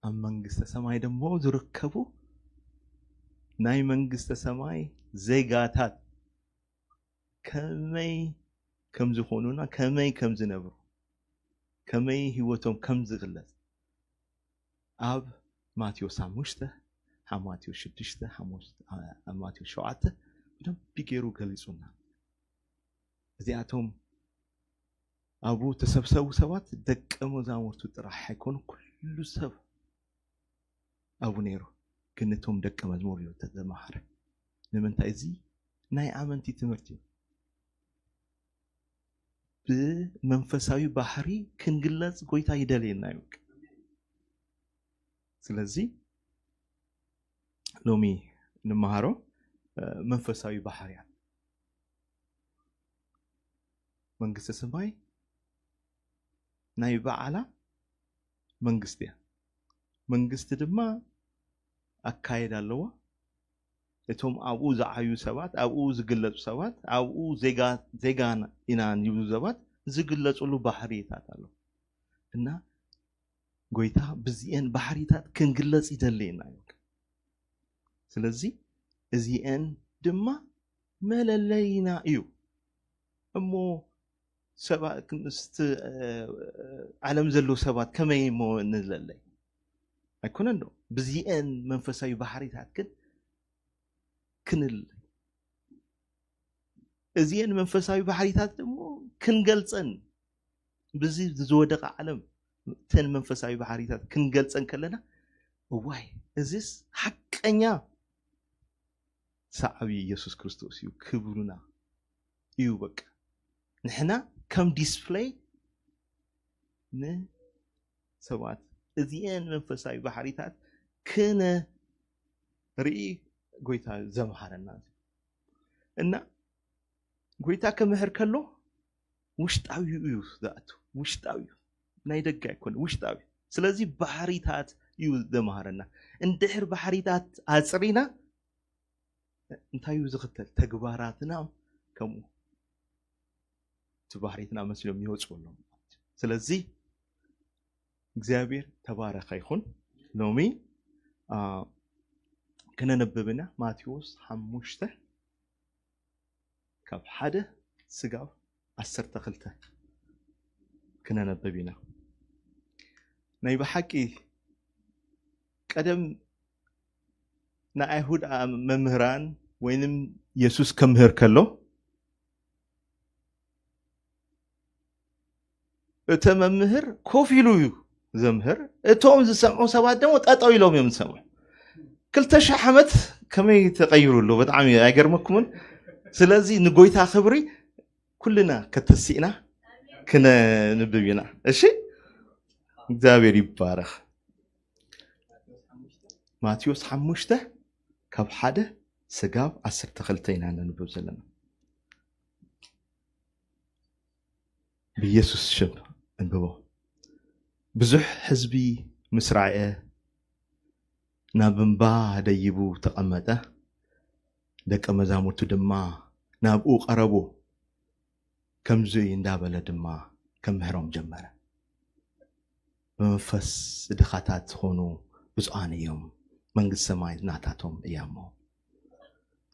ኣብ መንግስተ ሰማይ ደሞ ዝርከቡ ናይ መንግስተ ሰማይ ዜጋታት ከመይ ከም ዝኾኑና፣ ከመይ ከም ዝነብሩ፣ ከመይ ህይወቶም ከም ዝግለጽ ኣብ ማቴዎስ ሓሙሽተ፣ ኣብ ማቴዎስ ሽዱሽተ፣ ሓሙሽተ፣ ኣብ ማቴዎስ ሸውዓተ ብደንቢ ገይሩ ገሊጹና። እዚኣቶም ኣብኡ ተሰብሰቡ ሰባት ደቀ መዛሙርቱ ጥራሕ ኣይኮኑ፣ ኩሉ ሰብ ኣብኡ ነይሩ። ግን እቶም ደቀ መዝሙር እዩ ተዘማሃረ። ንምንታይ? እዚ ናይ ኣመንቲ ትምህርቲ እዩ። ብመንፈሳዊ ባህሪ ክንግለጽ ጎይታ ይደልየና እዩ። ስለዚ ሎሚ ንመሃሮ መንፈሳዊ ባህርያት መንግስተ ሰማይ ናይ በዓላ መንግስቲ እያ። መንግስቲ ድማ ኣካየዳ ኣለዋ። እቶም ኣብኡ ዝዓዩ ሰባት፣ ኣብኡ ዝግለጹ ሰባት፣ ኣብኡ ዜጋ ዜጋ ኢና ይብሉ ሰባት ዝግለጹሉ ባህሪታት ኣሎ። እና ጎይታ ብዚኤን ባህሪታት ክንግለጽ ይደልየና እዩ። ስለዚ እዚኤን ድማ መለለይና እዩ። እሞ ሰባት ምስቲ ዓለም ዘለዉ ሰባት ከመይ እሞ ንለለይ? ኣይኮነን ዶ? ብዚኤን መንፈሳዊ ባህሪታት ግን ክንለይ። እዚኤን መንፈሳዊ ባህሪታት ደግሞ ክንገልጸን፣ ብዚ ዝወደቐ ዓለም እተን መንፈሳዊ ባህሪታት ክንገልጸን ከለና፣ እዋይ፣ እዚስ ሓቀኛ ሰዓቢ ኢየሱስ ክርስቶስ እዩ፣ ክብሉና እዩ። በቃ ንሕና ከም ዲስፕለይ ንሰባት እዚኤን መንፈሳዊ ባህሪታት ክነርኢ ጎይታ ዘምሃረና። እና ጎይታ ክምህር ከሎ ውሽጣዊ እዩ ዝኣቱ፣ ውሽጣዊ እዩ፣ ናይ ደገ ኣይኮነ፣ ውሽጣዊ። ስለዚ ባህሪታት እዩ ዘምሃረና። እንድሕር ባህሪታት ኣጽሪና እንታይ እዩ ዝኽተል? ተግባራትና ከምኡ እቲ ባህሪትና መሲሎም ይወፁ ኣለዉ። ስለዚ እግዚኣብሔር ተባረኸ ይኹን። ሎሚ አ፣ ክነነብብ ኢና። ማቴዎስ ሓሙሽተ ካብ ሓደ ስጋብ ዓሰርተ ክልተ ክነነብብ ኢና። ናይ ብሓቂ ቀደም ንኣይሁድ ኣ-፣ መምህራን ወይንም የሱስ ከምህር ከሎ፣ እቲ መምህር ኮፍ ኢሉ እዩ ዘምህር። እቶም ዝሰምዑ ሰባት ደግሞ ጠጠው ኢሎም እዮም ዝሰምዑ። ክልተ ሺሕ ዓመት ከመይ ተቐይሩ ኣሎ? ብጣዕሚ ኣይገርመኩምን? ስለዚ ንጎይታ ክብሪ ኩልና ከተሲእና ክነንብብ ኢና። እሺ፣ እግዚኣብሔር ይባረኽ። ማቴዎስ ሓሙሽተ ካብ ሓደ ስጋብ ዓሰርተ ክልተ ኢና ነንብብ ዘለና። ብኢየሱስ ሽም እንብቦ። ብዙሕ ህዝቢ ምስ ረኣየ፣ ናብ እምባ ደይቡ ተቐመጠ። ደቀ መዛሙርቱ ድማ ናብኡ ቀረቡ። ከምዙይ እንዳበለ ድማ ከምህሮም ጀመረ። ብመንፈስ ድኻታት ዝኾኑ ብፁዓን እዮም፣ መንግስቲ ሰማይ ናታቶም እያ እሞ።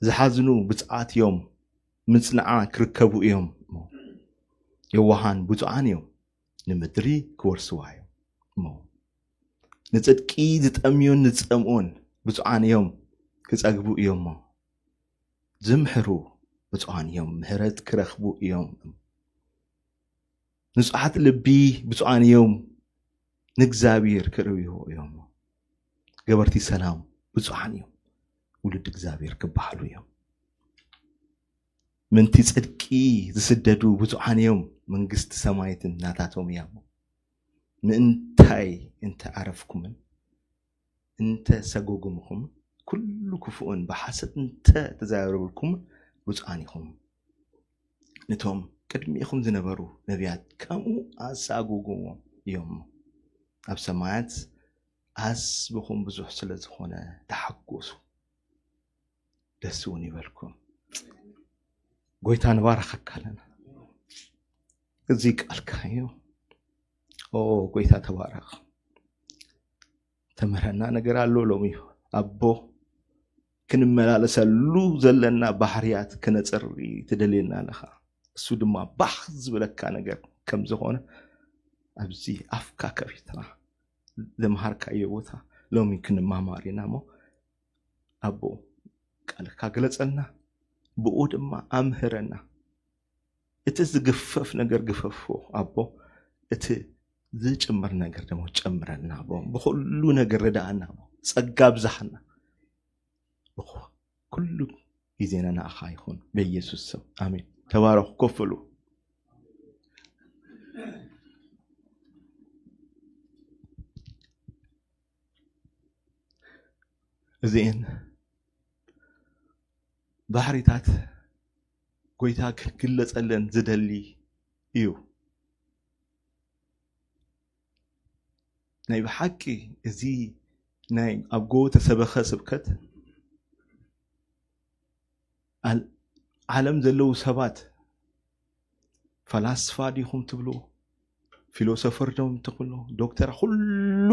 ዝሓዝኑ ብፅዓት እዮም፣ ምፅንዓ ክርከቡ እዮም እሞ። የዋሃን ብፁዓን እዮም፣ ንምድሪ ክወርስዋ እዮም እሞ። ንፅድቂ ዝጠምዩን ዝፀምኡን ብፁዓን እዮም፣ ክፀግቡ እዮም እሞ። ዝምሕሩ ብፁዓን እዮም፣ ምሕረት ክረኽቡ እዮም። ንጹሓት ልቢ ብፁዓን እዮም፣ ንእግዚኣብሔር ክርእይዎ እዮም። ገበርቲ ሰላም ብፁዓን እዮም፣ ውሉድ እግዚኣብሔር ክበሃሉ እዮም። ምንቲ ጽድቂ ዝስደዱ ብፁዓን እዮም፣ መንግስቲ ሰማያት ናታቶም እያ። ምእንታይ እንተ ዓረፍኩምን እንተ ሰጎጉምኹም፣ ኩሉ ክፉእን ብሓሰት እንተ ተዛረብኩምን ብፁዓን ኢኹም። ነቶም ቅድሚኹም ዝነበሩ ነቢያት ከምኡ ኣሳጎጉዎም እዮም። ኣብ ሰማያት ዓስብኹም ብዙሕ ስለ ዝኾነ ተሓጎሱ፣ ደስ እውን ይበልኩም። ጎይታ ንባረኸካ ኣለና። እዚ ቃልካ እዩ። ኦ ጎይታ ተባረኽ። ተምህረና ነገር ኣሎ። ሎሚ ኣቦ ክንመላለሰሉ ዘለና ባህርያት ክነጸሪ ትደልየና ኣለኻ። እሱ ድማ ባህ ዝበለካ ነገር ከም ዝኾነ ኣብዚ ኣፍካ ከፊትና ዘምሃርካዮ ቦታ ሎሚ ክንማማር ኢና እሞ ኣቦ ቃልካ ግለጸልና፣ ብኡ ድማ ኣምህረና። እቲ ዝግፈፍ ነገር ግፈፎ ኣቦ፣ እቲ ዝጭመር ነገር ደግሞ ጨምረልና ኣቦ። ብኹሉ ነገር ርዳኣና ኣቦ። ጸጋ ኣብዛሓና። ብኹ-፣ ኩሉ ግዜና ንኣኻ ይኹን በኢየሱስ ስም ኣሜን። ተባረኹ። ኮፍ በሉ። እዚኤን ባሕሪታት ጎይታ ክግለጸለን ዝደሊ እዩ። ናይ ብሓቂ እዚ ናይ ኣብ ጎቦ ተሰበኸ ስብከት ኣል-፣ ዓለም ዘለዉ ሰባት ፈላስፋ ዲኹም ትብሉ፣ ፊሎሶፈር ዶም ትብሉ፣ ዶክተር፣ ኩሉ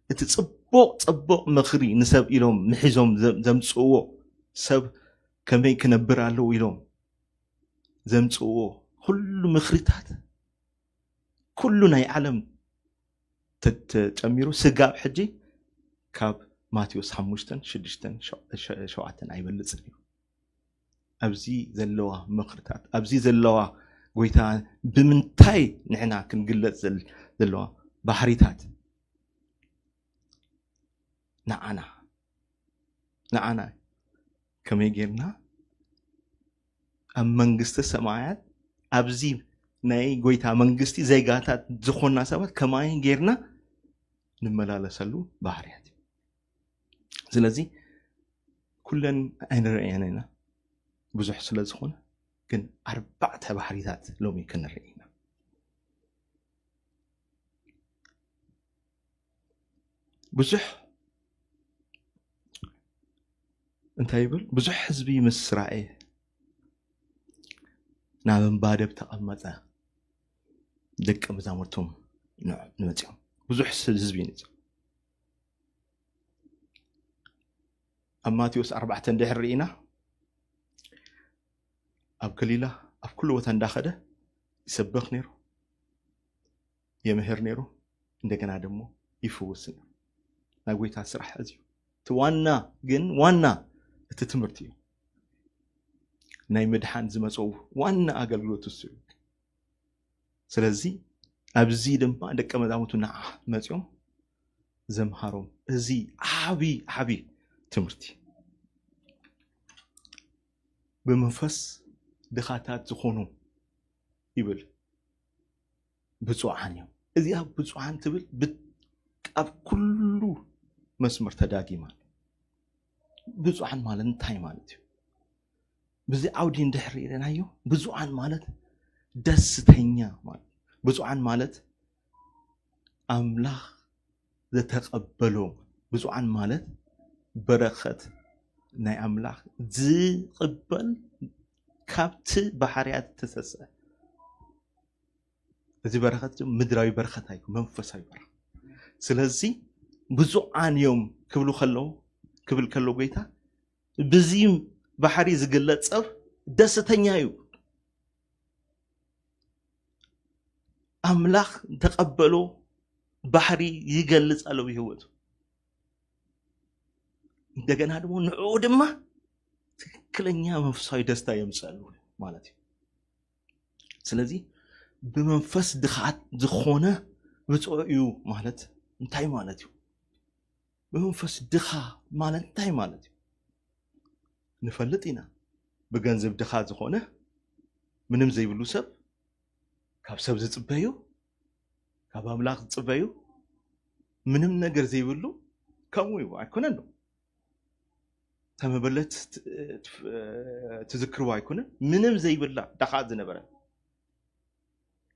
እቲ ጽቡቕ ጽቡቕ ምኽሪ ንሰብ ኢሎም ምሒዞም ዘ-፣ ዘምጽእዎ፣ ሰብ ከመይ ክነብር ኣለዎ ኢሎም ዘምጽእዎ ኩሉ ምኽሪታት፣ ኩሉ ናይ ዓለም ተ-፣ ተጨሚሩ ስጋብ ሕጂ ካብ ማቴዎስ ሓሙሽተን ሽዱሽተን ሸው-፣ ሸ-፣ ሸውዓተን ኣይበልጽን እዩ። ኣብዚ ዘለዋ ምኽርታት፣ ኣብዚ ዘለዋ ጎይታ ብምንታይ ንሕና ክንግለጽ ዘል-፣ ዘለዋ ባህሪታት ንዓና፣ ንዓና ከመይ ጌርና ኣብ መንግስቲ ሰማያት ኣብዚ ናይ ጎይታ መንግስቲ ዜጋታት ዝኾንና ሰባት ከማይ ጌርና ንመላለሰሉ ባህርያት እዩ። ስለዚ ኩለን ኣይንርእየን ኢና ብዙሕ ስለ ዝኾነ፣ ግን ኣርባዕተ ባህሪታት ሎሚ ክንርኢ ኢና። ብዙሕ እንታይ ይብል? ብዙሕ ህዝቢ ምስ ራእየ ናብ እምባ ደብ ተቐመጠ፣ ደቀ መዛሙርቶም ንዕ-፣ ንመጺኦም። ብዙሕ ህዝቢ ይነጽ። ኣብ ማቴዎስ ኣርባዕተ እንድሕር ርኢና፣ ኣብ ገሊላ ኣብ ኩሉ ቦታ እንዳኸደ ይሰብኽ ነይሩ፣ የምህር ነይሩ፣ እንደገና ደግሞ ይፍውስ ነይሩ። ናይ ጎይታ ስራሕ እዚ እዩ። እቲ ዋና ግን ዋና እቲ ትምህርቲ እዩ። ናይ ምድሓን ዝመጸው ዋና ኣገልግሎት እሱ እዩ። ስለዚ ኣብዚ ድማ ደቀ መዛሙርቱ ንዓ መጺኦም ዘምሃሮም። እዚ ዓቢ ዓቢ ትምህርቲ። ብመንፈስ ድኻታት ዝኾኑ ይብል ብፁዓን እዮም። እዚኣ ብፁዓን ትብል ብ-፣ ኣብ ኩሉ መስመር ተዳጊማ። ብፁዓን ማለት እንታይ ማለት እዩ? ብዚ ዓውዲ እንድሕር ርኢናዮ፣ ብፁዓን ማለት ደስተኛ ማለት፣ ብፁዓን ማለት ኣምላኽ ዘተቐበሎ፣ ብፁዓን ማለት በረኸት ናይ ኣምላኽ ዝቕበል፣ ካብቲ ባሕርያት ዝተሰስዐ። እዚ በረኸት ምድራዊ በረኸት ኣይኮን፣ መንፈሳዊ በረኸት። ስለዚ ብፁዓን እዮም ክብሉ ከለዉ፣ ክብል ከሎ ጎይታ፣ ብዚ ባሕሪ ዝግለጽ ሰብ ደስተኛ እዩ። ኣምላኽ ተቐበሎ ባህሪ ይገልጽ ኣሎ ብህይወቱ። እንደገና ድማ ንዕኡ ድማ ትክክለኛ መንፈሳዊ ደስታ የምጽኣሉ ማለት እዩ። ስለዚ ብመንፈስ ድኻት ዝኾነ ብፁዕ እዩ ማለት እንታይ ማለት እዩ? ብመንፈስ ድኻ ማለት እንታይ ማለት እዩ? ንፈልጥ ኢና። ብገንዘብ ድኻ ዝኾነ ምንም ዘይብሉ ሰብ፣ ካብ ሰብ ዝጽበዩ፣ ካብ ኣምላኽ ዝጽበዩ፣ ምንም ነገር ዘይብሉ ከምኡ እዩ። ኣይኮነን ዶ? እታ መበለት ት-፣ ት-፣ ትዝክርዋ ኣይኮነን? ምንም ዘይብላ ድኻ ዝነበረ።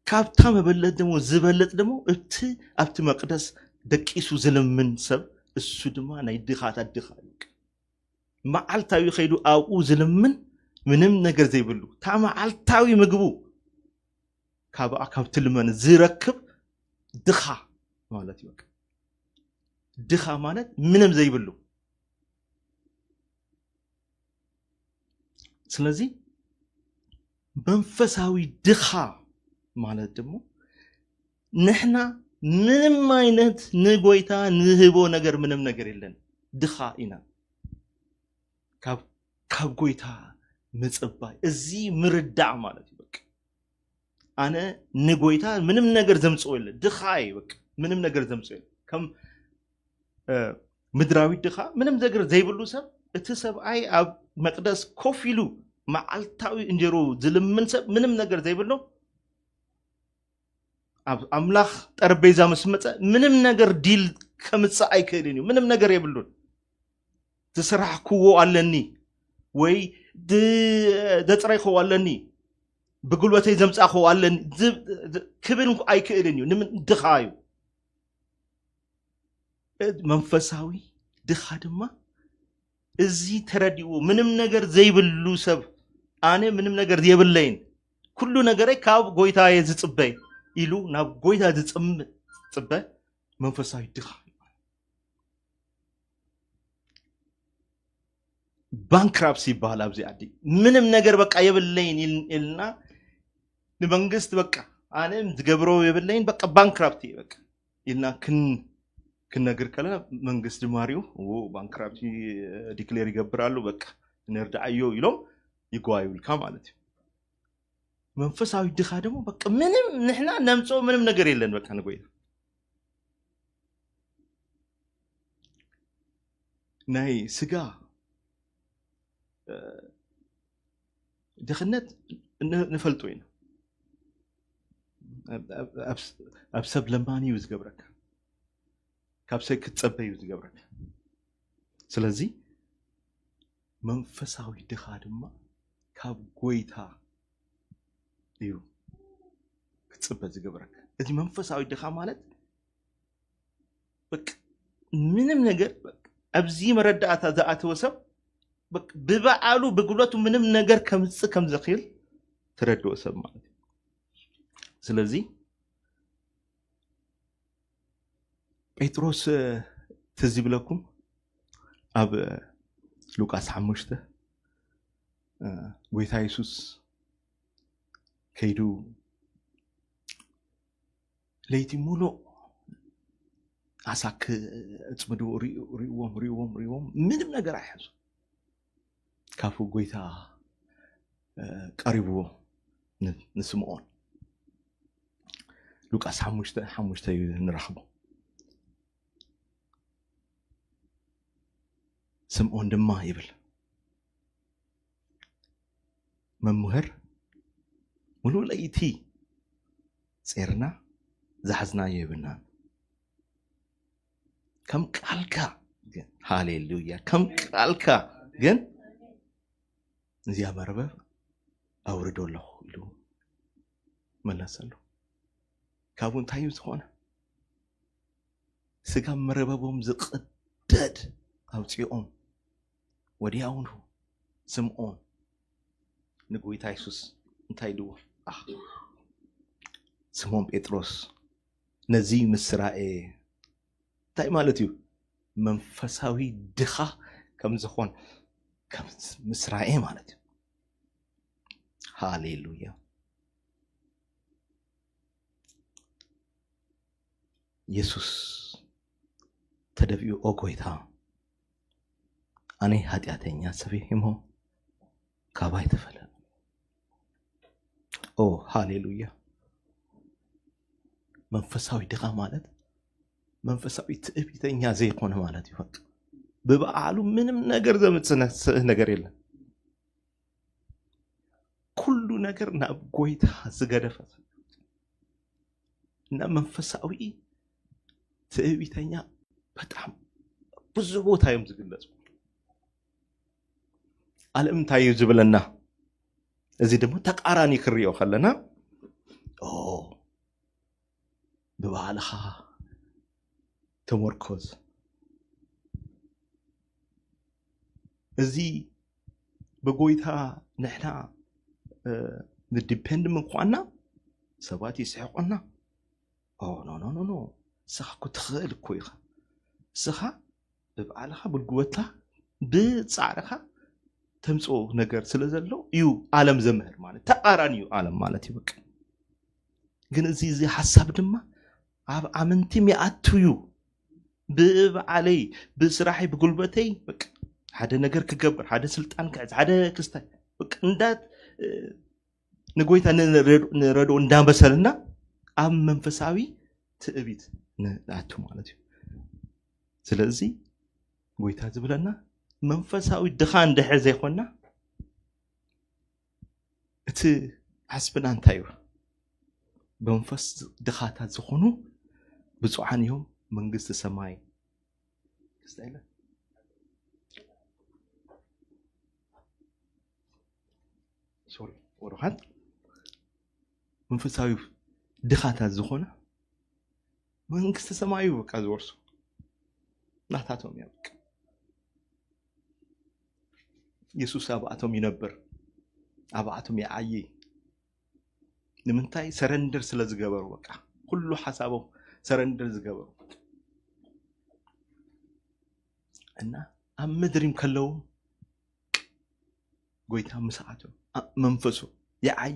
ካብታ መበለት ደሞ ዝበልጥ ደሞ እቲ ኣብቲ መቅደስ ደቂሱ ዝልምን ሰብ፣ እሱ ድማ ናይ ድኻታት ድኻ እዩ። መዓልታዊ ከይዱ ኣብኡ ዝልምን ምንም ነገር ዘይብሉ፣ እታ መዓልታዊ ምግቡ ካብኣ ካብ ትልመን ዝረክብ ድኻ ማለት እዩ። በቃ። ድኻ ማለት ምንም ዘይብሉ። ስለዚ መንፈሳዊ ድኻ ማለት ደግሞ ንሕና ምንም ዓይነት ንጎይታ ንህቦ ነገር ምንም ነገር የለን። ድኻ ኢና። ካብ ካብ ጎይታ ምጽባይ፣ እዚ ምርዳእ ማለት እዩ። በቃ ኣነ ንጎይታ ምንም ነገር ዘምጽኦ የለ፣ ድኻ እየ። በቃ ምንም ነገር ዘምጽኦ የለ። ከም እ፣ ምድራዊ ድኻ ምንም ነገር ዘይብሉ ሰብ፣ እቲ ሰብኣይ ኣብ መቅደስ ኮፍ ኢሉ መዓልታዊ እንጀሮ ዝልምን ሰብ፣ ምንም ነገር ዘይብሉ፣ ኣብ ኣምላኽ ጠረጴዛ ምስ መጸ ምንም ነገር ዲል ከምጽእ ኣይክእልን እዩ። ምንም ነገር የብሉን። ዝሰራሕክዎ ኣለኒ ወይ ድ-፣ ዘጽረይክዎ ኣለኒ፣ ብጉልበተይ ዘምጻእክዎ ኣለኒ ዝ-፣ ዝ-፣ ክብል እንኳ ኣይክእልን እዩ። ንምን ድኻ እዩ። መንፈሳዊ ድኻ ድማ እዚ ተረዲእዎ፣ ምንም ነገር ዘይብሉ ሰብ፣ ኣነ ምንም ነገር የብለይን፣ ኩሉ ነገረይ ካብ ጎይታየ ዝጽበ ኢሉ ናብ ጎይታ ዝጽም-፣ ዝጽበ መንፈሳዊ ድኻ ይባሃል። ባንክራፕሲ ይባሃል ኣብዚ ዓዲ። ምንም ነገር በቃ የብለይን ኢል-፣ ኢልና ንመንግስት በቃ ኣነ ዝገብሮ የብለይን፣ በቃ ባንክራፕቲ በቃ ኢልና ክን-፣ ክነግር ከለና መንግስቲ ማሪኡ ባንክራፕቲ ዲክሌር ይገብር ኣሎ፣ በቃ ንርዳዓዮ ኢሎም ይጓዩልካ ማለት እዩ። መንፈሳዊ ድኻ ደግሞ በቃ ምንም ንሕና ነምጽኦ ምንም ነገር የለን። በቃ ንጎይታ ናይ ስጋ እ፣ ድኽነት ን-፣ ንፈልጦ ኢና። ኣብ፣ ኣብ፣ ኣብ፣ ኣብ ሰብ ለማኒ እዩ ዝገብረካ፣ ካብ ሰብ ክትጸበ እዩ ዝገብረካ። ስለዚ መንፈሳዊ ድኻ ድማ ካብ ጎይታ እዩ ክትጽበ ዝገብረካ። እዚ መንፈሳዊ ድኻ ማለት በቃ ምንም ነገር በቃ ኣብዚ መረዳእታ ዝኣተወ ሰብ በቃ ብበዓሉ ብጉልበቱ ምንም ነገር ከምጽእ ከም ዘኽእል ተረድኦ ሰብ ማለት እዩ። ስለዚ ጴጥሮስ፣ እ፣ ትዝ ይብለኩም ኣብ፣ እ፣ ሉቃስ ሓሙሽተ፣ እ፣ ጎይታ የሱስ ከይዱ ለይቲ ሙሉእ ዓሳ ክጽምዱ ሪኡ-፣ ሪእዎም፣ ሪእዎም፣ ሪእዎም ምንም ነገር ኣይሓዙ። ካብኡ ጎይታ፣ እ፣ ቀሪብዎ ን-፣ ንስምዖን። ሉቃስ ሓሙሽተ ሓሙሽተ እዩ ንረኽቦ። ስምዖን ድማ ይብል፣ "መምህር፣ ሙሉእ ለይቲ ጼርና ዝሓዝናዮ የብልናን። ከም ቃልካ ግን፣ ሃሌሉያ፣ ከም ቃልካ ግን እዚኣ መርበብ ኣውርዶ ኣለኹ" ኢሉ መለሰሉ። ካብኡ እንታይ እዩ ዝኾነ? ስጋ መርበቦም ዝቕደድ ኣውፂኦም። ወዲያውኑ ስምዖን ንጎይታ የሱስ እንታይ ኢልዎ? ኣህ፣ ስምዖን ጴጥሮስ ነዚ ምስ ራኤ እንታይ ማለት እዩ? መንፈሳዊ ድኻ ከም ዝኾን ከም ምስ ራኤ ማለት እዩ። ሃሌሉያ። የሱስ ተደፊኡ፣ "ኦ ጎይታ፣ ኣነ ሓጢኣተኛ ሰብ እየ እሞ ካባይ ተፈለጥ።" ኦ ሃሌሉያ። መንፈሳዊ ድኻ ማለት መንፈሳዊ ትዕቢተኛ ዘይኮነ ማለት እዩ። በቃ ብባዕሉ ምንም ነገር ዘምጽእ ነ-፣ ነገር የለን። ኩሉ ነገር ናብ ጎይታ ዝገደፈ እና መንፈሳዊ ትዕቢተኛ በጣም ብዙ ቦታ እዮም ዝግለጹ። ዓለም እንታይ እዩ ዝብለና? እዚ ድማ ተቃራኒ ክሪኦ ከለና፣ ኦ፣ ብባዕልኻ ተመርኮዝ። እዚ ብጎይታ ንሕና፣ እ፣ ንዲፔንድ ምኳንና ሰባት ይስሕቁና። ኦ፣ ኖ፣ ኖ፣ ኖ፣ ኖ። ንስኻ እኮ ትኽእል እኮ ኢኻ። ንስኻ ብባዕልኻ ብጉልበትካ ብፃዕርኻ ተምፅኦ ነገር ስለ ዘሎ እዩ ዓለም ዘምህር ማለት ተቃራኒ እዩ ዓለም ማለት እዩ በቃ። ግን እዚ እዚ ሓሳብ ድማ ኣብ ኣመንቲም ይኣቱ እዩ። ብባዕለይ ብስራሐይ ብጉልበተይ በቃ ሓደ ነገር ክገብር ሓደ ስልጣን ክሕዝ ሓደ ክስታይ በቃ እንዳ ንጎይታ ንረድኦ እንዳመሰልና ኣብ መንፈሳዊ ትዕቢት ንኣቱ ማለት እዩ። ስለዚ ጎይታ ዝብለና መንፈሳዊ ድኻ እንድሕር ዘይኮና እቲ ዓስብና እንታይ እዩ? መንፈስ ድኻታት ዝኾኑ ብፁዓን እዮም መንግስቲ ሰማይ። ክስታይ ኢለ ሶሪ ወረኻት መንፈሳዊ ድኻታት ዝኾነ መንግስቲ ሰማዩ በቃ ዝወርሱ ናታቶም እዮም። በቃ የሱስ ኣብኣቶም ይነብር፣ ኣብኣቶም ይዓይ። ንምንታይ? ሰረንደር ስለ ዝገበሩ በቃ ኩሉ ሓሳቦም ሰረንደር ዝገበሩ እና ኣብ ምድሪም ከለዉ ጎይታ ምስኣቶም መንፈሱ ይዓይ።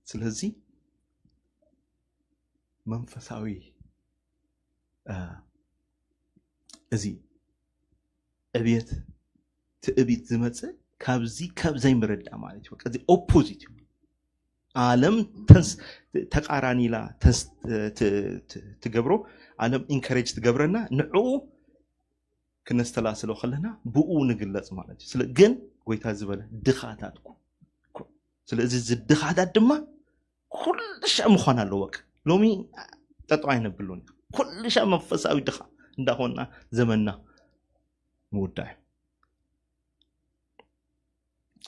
ስለዚ መንፈሳዊ እዚ ዕብየት ትዕቢት ዝመፅእ ካብዚ ካብ ዘይምርዳእ ማለት እዩ። እዚ ኦፖዚት እዩ። ዓለም ተቃራኒ ኢላ ትገብሮ፣ ዓለም ኢንከሬጅ ትገብረና ንዕኡ ክነስተላስሎ ከለና ብኡ ንግለጽ ማለት እዩ። ስለ ግን ጎይታ ዝበለ ድኻታት ኩ ስለዚ እዚ ድኻታት ድማ ኩልሻ ምዃን ኣለዎ። በቃ ሎሚ ጠጠው ኣይነብሉን ኩልሻ መንፈሳዊ ድኻ እንዳኾንና ዘመንና ምውዳእ እዩ።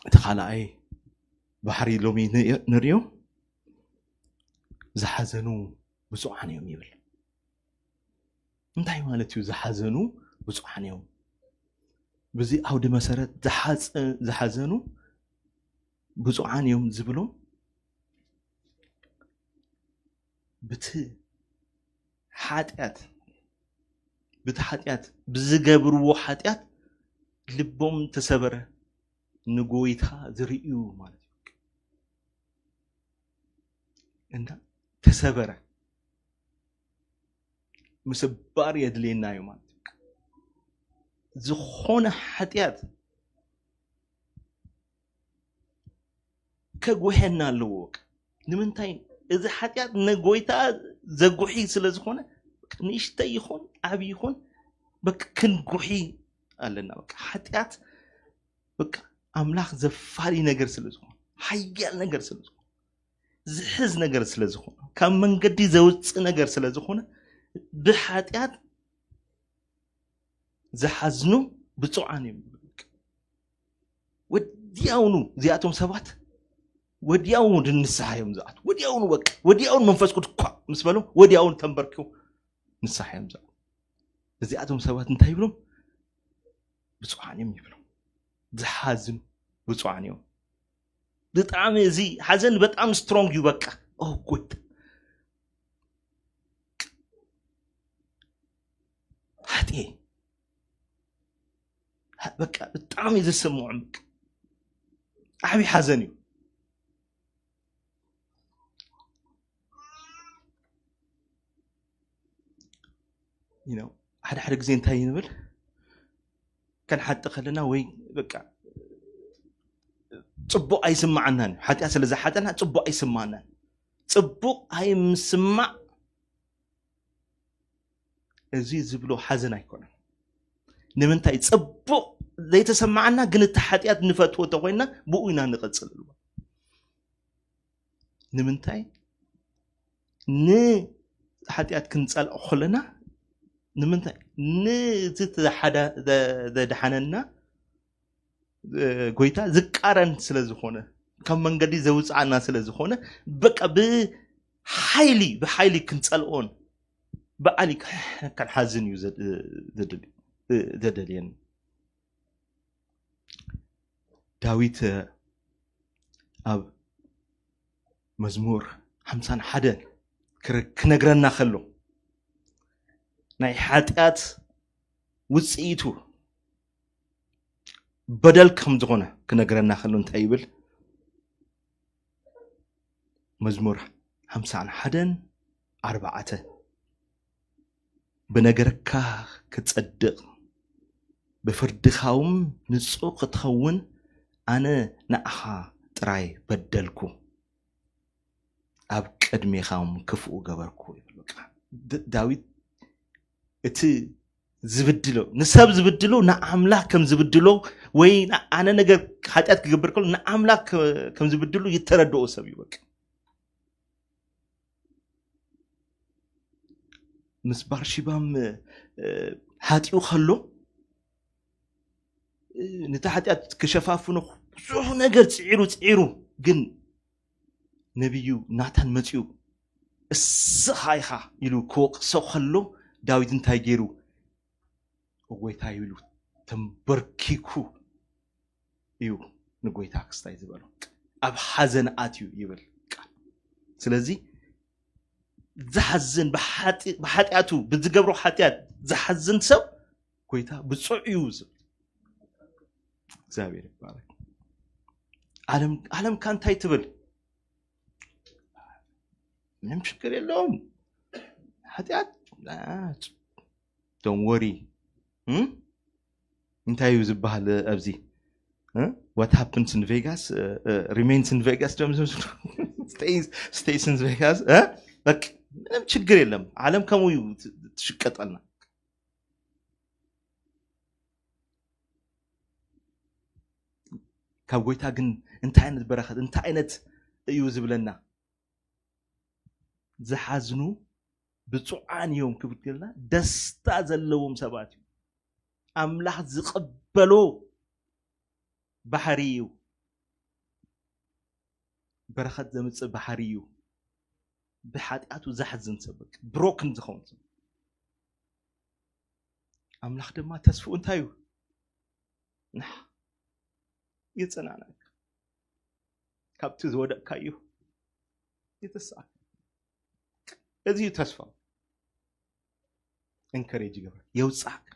እቲ ካልኣይ ባሕሪ ሎሚ ንሪኦ ዝሓዘኑ ብፁዓን እዮም ይብል። እንታይ ማለት እዩ ዝሓዘኑ ብፁዓን እዮም? ብዚ ዓውዲ መሰረት ዝሓዘኑ ብፁዓን እዮም ዝብሎም ብቲ ሓጢኣት ብቲ ሓጢኣት ብዝገብርዎ ሓጢኣት ልቦም ተሰበረ፣ ንጎይታ ዝርእዩ ማለት እዩ። እና ተሰበረ ምስባር የድልየና እዩ ማለት እዩ። ዝኾነ ሓጢኣት ከጉሄና ኣለዎ። ንምንታይ? እዚ ሓጢኣት ንጎይታ ዘጉሒ ስለ ዝኾነ ንእሽተይ ይኹን ዓብዪ ይኹን ክንጉሒ ኣለና። ሓጢኣት ኣምላኽ ዘፋሪ ነገር ስለ ዝኾነ ሓያል ነገር ስለ ዝኾነ ዝሕዝ ነገር ስለ ዝኾነ ካብ መንገዲ ዘውፅእ ነገር ስለ ዝኾነ ብሓጢኣት ዝሓዝኑ ብፁዓን እዮም። ወዲያውኑ እዚኣቶም ሰባት ወዲያውኑ ንስሓ እዮም ዝኣትዉ። ወዲያውኑ በቃ ወዲያውኑ መንፈስ ቅዱስ ኳ ምስ በሎም ወዲያውኑ ተንበርኪኹም ንስሓ እዮም ዝኣትዉ። እዚኣቶም ሰባት እንታይ ይብሎም? ብፁዓን እዮም ይብሎም። ዝሓዝኑ ብፁዓን እዮም። ብጣዕሚ እዚ ሓዘን በጣም ስትሮንግ እዩ። በቃ ኦ ጎይታ ሓጥኤ በቃ ብጣዕሚ እዩ ዝስምዖም። በቃ ዓብዪ ሓዘን እዩ። ሓደ ሓደ ግዜ እንታይ ንብል ከንሓጢ ከለና ወይ በቃ ፅቡቅ ኣይስማዓናን እዩ። ሓጢኣት ስለ ዝሓጠና ፅቡቅ ኣይስማዓናን። ፅቡቅ ኣይምስማዕ እዚ ዝብሎ ሓዘን ኣይኮነን። ንምንታይ? ፅቡቅ ዘይተሰማዓና ግን እቲ ሓጢኣት ንፈትዎ ተኮይና ብኡ ኢና ንቐፅል። ንምንታይ? ንሓጢኣት ክንፀልኦ ከለና ንምንታይ? ንዚ ዘድሓነና ጎይታ ዝቃረን ስለ ዝኾነ ካብ መንገዲ ዘውፅኣና ስለ ዝኾነ በቃ ብሓይሊ ብሓይሊ ክንፀልኦን ብዓሊ ክንሓዝን እዩ ዘደልየን። ዳዊት ኣብ መዝሙር ሓምሳን ሓደን ክነግረና ከሎ ናይ ሓጢኣት ውፅኢቱ በደል ከም ዝኾነ ክነግረና ከሎ እንታይ ይብል? መዝሙር ሓምሳን ሓደን ኣርባዕተ፣ ብነገርካ ክጸድቕ ብፍርድኻውን ንጹህ ክትኸውን ኣነ ንዓኻ ጥራይ በደልኩ፣ ኣብ ቅድሜኻውን ክፉእ ገበርኩ ይብል። በቃ ድ- ዳዊት እቲ ዝብድሎ ንሰብ ዝብድሎ ንኣምላኽ ከም ዝብድሎ ወይ ንኣነ ነገር ሓጢኣት ክገብር ከሎ ንኣምላኽ ከ- ከም ዝብድሎ ይተረድኦ ሰብ እዩ። በቃ ምስ ባርሺባም እ፣ ሓጢኡ ከሎ እ፣ ነቲ ሓጢኣት ክሸፋፍኖ ብዙሕ ነገር ፅዒሩ ፅዒሩ ግን ነቢዩ ናታን መፂኡ እስኻ ኢኻ ኢሉ ክወቅሶ ከሎ ዳዊት እንታይ ገይሩ? ጎይታ ይብሉ ተንበርኪኩ እዩ ንጎይታ ክስታይ ዝበሎ። ኣብ ሓዘን ኣትዩ ይብል ቃል። ስለዚ ዝሓዝን ብሓጢ- ብሓጢኣቱ ብዝገብሮ ሓጢኣት ዝሓዝን ሰብ ጎይታ ብፁዕ እዩ ዝብል። እግዚኣብሔር ይባረክ። ዓለም ዓለም ካ እንታይ ትብል? ምንም ችግር የለውም። ሓጢኣት don't worry። እንታይ እዩ ዝበሃል ኣብዚ? What happens in Vegas remains in Vegas። Stays in Vegas። በቃ ምንም ችግር የለም። ዓለም ከምኡ እዩ ትሽቀጠልና። ካብ ጎይታ ግን እንታይ ዓይነት በረኸት እንታይ ዓይነት እዩ ዝብለና? ዝሓዝኑ ብፁዓን እዮም ክብል ከለና ደስታ ዘለዎም ሰባት እዩ። ኣምላኽ ዝቕበሎ ባሕሪ እዩ። በረኸት ዘምፅእ ባሕሪ እዩ። ብሓጢኣቱ ዘሕዝን ሰብ broken ዝኸውን ሰብ ኣምላኽ ድማ ተስፍኡ እንታይ እዩ? ንዓ የጸናናካ ካብቲ ዝወደቅካዮ የተስኣካ። እዚ እዩ ተስፋ። Encourage ይገብረካ የውጻካ።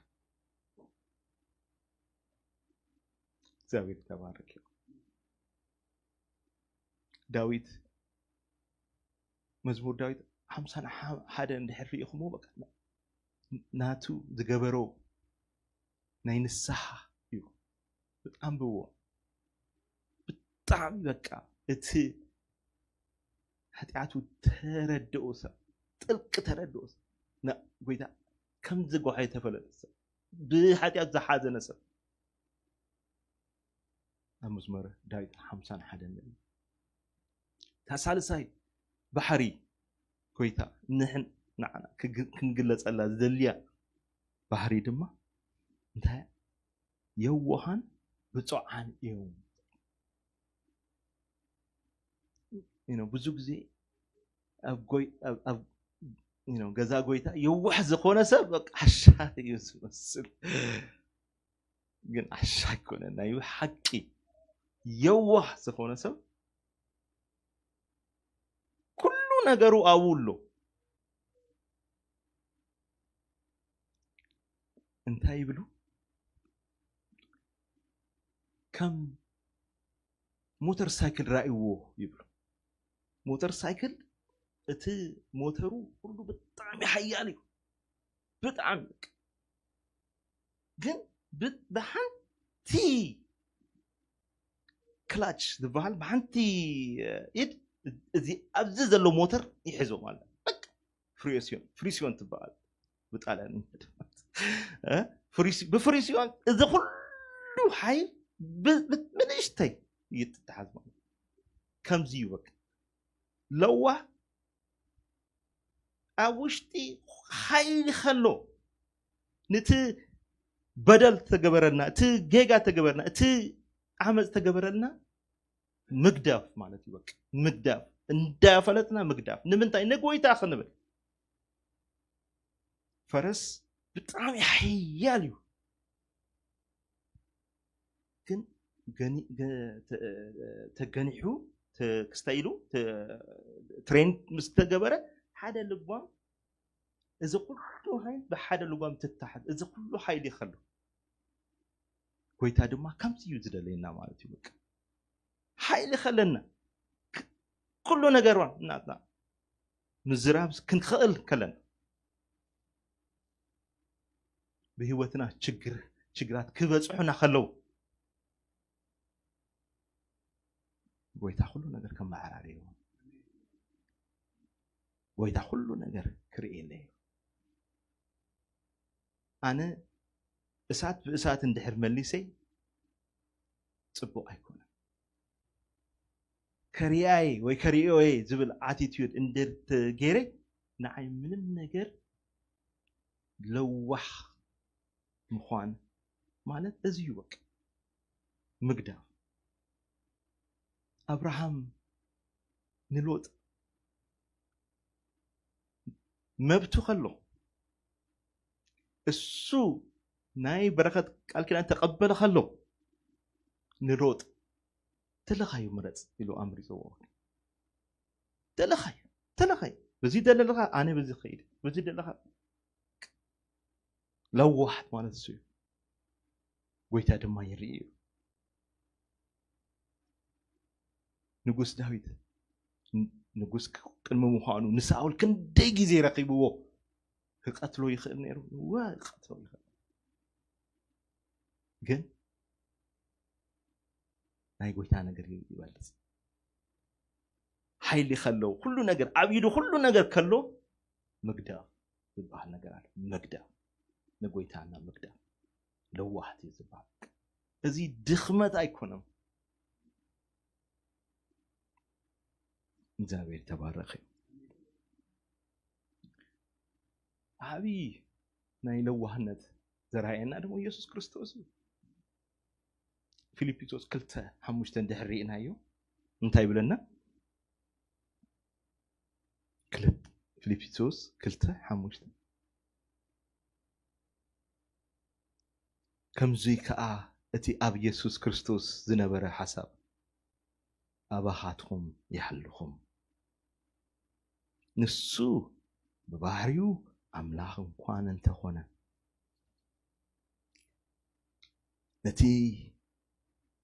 እግዚኣብሔር ተባረክ። ዳዊት መዝሙር ዳዊት ሓምሳን ሓደ እንድሕር ርኢኹሞ በቃ ናቱ ዝገበሮ ናይ ንስሓ እዩ። ብጣም ብዎ ብጣዕሚ በቃ እቲ ሓጢኣቱ ተረድኦ ሰብ ጥልቂ ተረድኦ ሰብ ጎይታ ከም ዝጓሓ የተፈለጠ ሰብ ብሓጢኣቱ ዝሓዘነ ሰብ ኣብ መዝሙረ ዳዊት ሓምሳን ሓደን ንርኢ። እታ ሳልሳይ ባሕሪ ጎይታ ንሕን ንዓና ክንግለጸላ ዝደልያ ባህሪ ድማ እንታይ የዋሃን ብፁዓን እዮም። ብዙ ግዜ ኣብ ገዛ ጎይታ የዋህ ዝኾነ ሰብ ዓሻ እዩ ዝመስል፣ ግን ዓሻ ኣይኮነን። ናይ ሓቂ የዋህ ዝኾነ ሰብ ኩሉ ነገሩ ኣብኡ ኣሎ። እንታይ ይብሉ? ከም ሞተር ሳይክል ራእይዎ ይብሉ። ሞተር ሳይክል እቲ ሞተሩ ኩሉ ብጣዕሚ ሓያል እዩ፣ ብጣዕሚ ግን ብሓንቲ ክላች ዝበሃል ብሓንቲ ኢድ እዚ ኣብዚ ዘሎ ሞተር ይሕዞ ማለት ፍሪሲዮን ፍሪሲዮን ትበሃል ብጣልያን። ብፍሪሲዮን እዚ ኩሉ ሓይል ብንእሽተይ ይትተሓዝ ማለት። ከምዚ ይበቅ ለዋህ ኣብ ውሽጢ ሓይሊ ከሎ ንቲ በደል ተገበረልና፣ እቲ ጌጋ ተገበረልና፣ እቲ ዓመፅ ተገበረልና ምግዳፍ ማለት እዩ። በቃ ምግዳፍ እንዳፈለጥና ምግዳፍ ንምንታይ? ንጎይታ ክንብል። ፈረስ ብጣዕሚ ሓያል እዩ፣ ግን ተገኒሑ ክስታይ ኢሉ ትሬን ምስ ተገበረ ሓደ ልቧም እዚ ኩሉ ሓይል ብሓደ ልጓም ትታሓዝ። እዚ ኩሉ ሓይሊ ከሎ ጎይታ ድማ ከምዚ እዩ ዝደለየና ማለት እዩ። በቃ ሓይሊ ከለና ክ- ኩሉ ነገርና እናትና ምዝራብ ክንክእል ከለና ብህይወትና ችግር ችግራት ክበፅሑና ከለው ጎይታ ኩሉ ነገር ከመዓራርዮ ጎይታ ኩሉ ነገር ክርእየለይ። ኣነ እሳት ብእሳት እንድሕር መሊሰይ ፅቡቕ ኣይኮነን። ከርያይ ወይ ከርእዮየ ዝብል ኣቲትዩድ እንድር ተገይረ ንዓይ ምንም ነገር ለዋሕ ምዃን ማለት እዚ እዩ። በቃ ምግዳፍ ኣብርሃም ንሎጥ መብቱ ከሎ እሱ ናይ በረኸት ቃል ኪዳን ተቐበለ ከሎ ንሎጥ ተለኻዩ ምረፅ ኢሉ ኣምሪፅዎ። ተለኻዩ ተለኻዩ በዚ ደለኻ ኣነ በዚ ኸይድ በዚ ደለኻ ለዋሓት ማለት እሱ እዩ። ጎይታ ድማ ይርኢ እዩ። ንጉስ ዳዊት ንጉስ ቅድሚ ምዃኑ ንሳኦል ክንደይ ግዜ ረኺብዎ ክቀትሎ ይኽእል ነይሩ። ወ ክቀትሎ ይኽእል ግን ናይ ጎይታ ነገር ይበልፅ። ሓይሊ ከሎ ኩሉ ነገር ኣብ ኢዱ ኩሉ ነገር ከሎ ምግዳፍ ዝበሃል ነገር ኣሎ። ምግዳፍ ንጎይታና ምግዳፍ ለዋህት እዩ ዝበሃል። እዚ ድኽመት ኣይኮነም። እግዚኣብሔር ተባረኸ። ዓብዪ ናይ ለዋህነት ዘርኣየና ድማ ኢየሱስ ክርስቶስ እዩ። ፊልጵስዩስ ክልተ ሓሙሽተ እንድሕር ርኢናዮ እንታይ ይብለና? ክልት- ፊልጵስዩስ ክልተ ሓሙሽተ ከምዙይ ከዓ እቲ ኣብ ኢየሱስ ክርስቶስ ዝነበረ ሓሳብ ኣባኻትኩም ይሓልኹም። ንሱ ብባህሪኡ ኣምላኽ እንኳን እንተኾነ ነቲ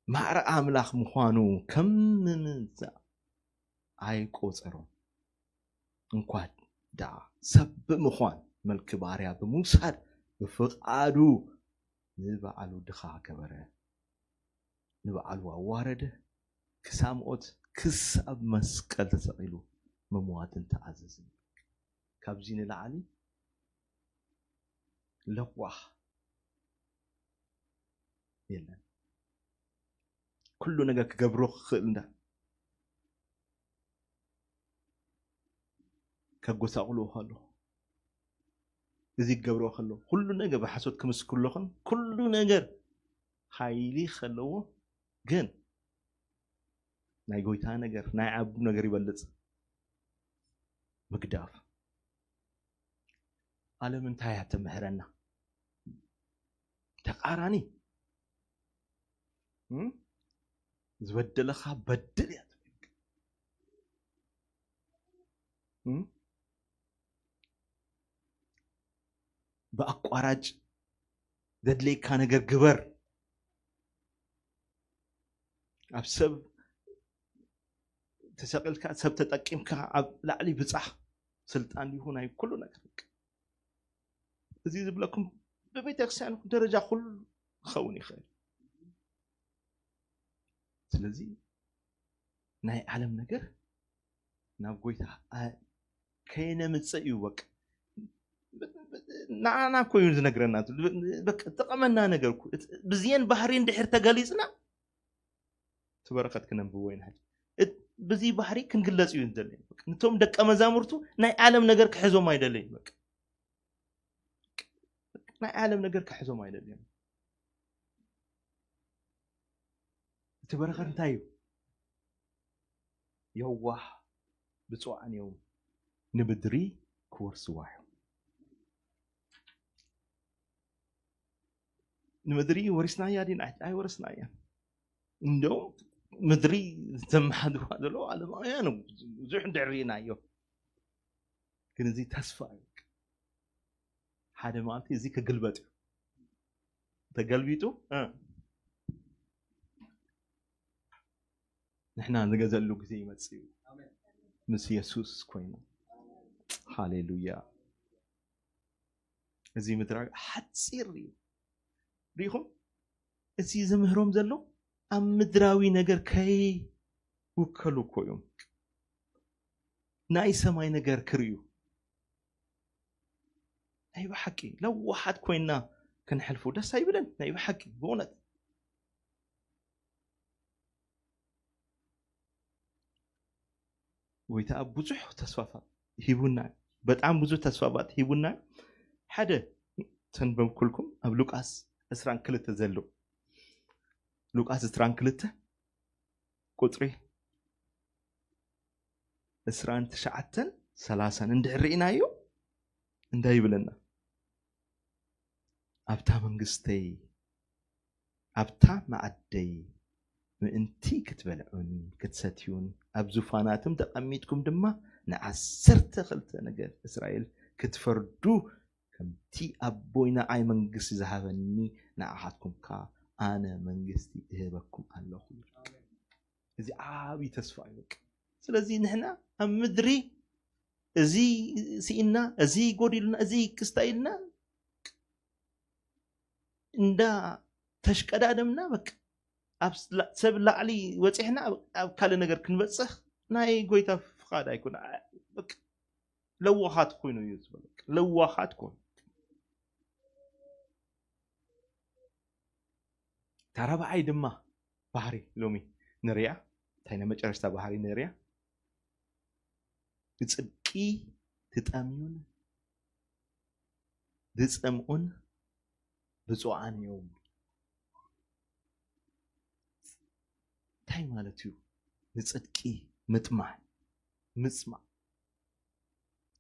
ማዕረ ኣምላኽ ምዃኑ ከም ንምንዛእ ኣይቆጸሮን። እንኳ ደኣ ሰብ ብምዃን መልኪ ባርያ ብምውሳድ ብፍቓዱ ንባዕሉ ድኻ ገበረ። ንባዕሉ ኣዋረደ፣ ክሳብ ሞት፣ ክሳብ መስቀል ተሰቒሉ ምምዋትን ተኣዘዝን። ካብዚ ንላዕሊ ለዋህ የለን። ኩሉ ነገር ክገብሮ ክኽእል እንዳ ከጎሳቕልዎ ከሎ እዚ ክገብርዎ ከሎ ኩሉ ነገር ብሓሶት ክምስክሩ ኣለኹን ኩሉ ነገር ሓይሊ ከለዎ ግን ናይ ጎይታ ነገር ናይ ዓቡ ነገር ይበልፅ። ምግዳፍ ዓለም እንታይ እያ ትምህረና? ተቃራኒ እም? ዝበደለኻ በድል እያ ትብል። እም? ብኣቋራጭ ዘድለየካ ነገር ግበር። ኣብ ሰብ ተሰቂልካ ሰብ ተጠቂምካ ኣብ ላዕሊ ብፃሕ ስልጣን ይኹን ናይ ኩሉ ነገር እዚ ዝብለኩም ብቤተክርስትያን ደረጃ ኩሉ ክኸውን ይኽእል። ስለዚ ናይ ዓለም ነገር ናብ ጎይታ ኣ- ከይነምፅእ እዩ። በቃ ንዓና እኮ እዩ ዝነግረና። በቃ ጠቐመና ነገር እኮ። ብዝየን ባህሪ እንድሕር ተገሊፅና እቲ በረኸት ክነንብቦ ኢና። ሕጂ እት- ብዚ ባህሪ ክንግለፅ እዩ ዝደለየ። በቃ ነቶም ደቀ መዛሙርቱ ናይ ዓለም ነገር ክሕዞም ኣይደለይን። በቃ ናይ ዓለም ነገር ክሕዞም ኣይደለይን። እቲ በረኸት እንታይ እዩ? የዋህ ብፁዓን እዮም ንምድሪ ክወርስዋ እዮም። ንምድሪ ወሪስናያ ዲና ኣይወረስናያ። እንደውም ምድሪ ዘመሓድዋ ዘሎ ኣለማውያን ብዙሕ እንድሕር ርኢናዮ ግን እዚ ተስፋ እዩ። ሓደ መዓልቲ እዚ ክግልበጥ እዩ። ተገልቢጡ እ፣ ንሕና ንገዘሉ ግዜ ይመጽእ እዩ። ምስ የሱስ ኮይኑ። ሃሌሉያ። እዚ ምድራዊ ሓጺር እዩ። ሪኢኹም? እዚ ዝምህሮም ዘሎ ኣብ ምድራዊ ነገር ከይውከሉ እኮ እዮም። ናይ ሰማይ ነገር ክርእዩ። ናይ ብሓቂ ለዋሓት ኮይና ክንሕልፉ ደስ ኣይብለን። ናይ ብሓቂ ብእውነት ጎይታ ኣብ ብዙሕ ተስፋፋት ሂቡና፣ በጣም ብዙሕ ተስፋፋት ሂቡና። ሓደ ተንበብኩልኩም ኣብ ሉቃስ ዕስራን ክልተ ዘሎ፣ ሉቃስ ዕስራን ክልተ ቁጽሪ ዕስራን ትሽዓተን ሰላሳን እንድሕር ርኢናዮ እንታይ ይብለና? ኣብታ መንግስተይ፣ ኣብታ መኣደይ ምእንቲ ክትበልዑን ክትሰትዩን ኣብ ዙፋናትም ተቐሚጥኩም ድማ ንዓሰርተ ክልተ ነገድ እስራኤል ክትፈርዱ፣ ከምቲ ኣቦይ ንዓይ መንግስቲ ዝሃበኒ ንዓኻትኩም ከኣ ኣነ መንግስቲ እህበኩም ኣለኹ። እዚ ዓቢ ተስፋ እዩ። በቃ ስለዚ ንሕና ኣብ ምድሪ እዚ ስኢና፣ እዚ ጎዲሉና፣ እዚ ክስታ ኢልና እንዳ ተሽቀዳደምና በቃ ኣብ ስ- ላ- ሰብ ላዕሊ ወፂሕና ኣብ ካልእ ነገር ክንበፅሕ ናይ ጎይታ ፍቓድ ኣይኮነ። አ- በቃ ለዋኻት ኮይኑ እዩ ዝበለካ። ለዋኻት ኮይኑ። እታ ራብዓይ ድማ ባህሪ ሎሚ ንሪኣ፣ እንታይ ናይ መጨረሽታ ባህሪ ንሪኣ? ብጽድቂ ትጠምዩን ዝጸምኡን ብፁዓን እዮም። እንታይ ማለት እዩ? ንጽድቂ ምጥማዕ፣ ምጽማዕ።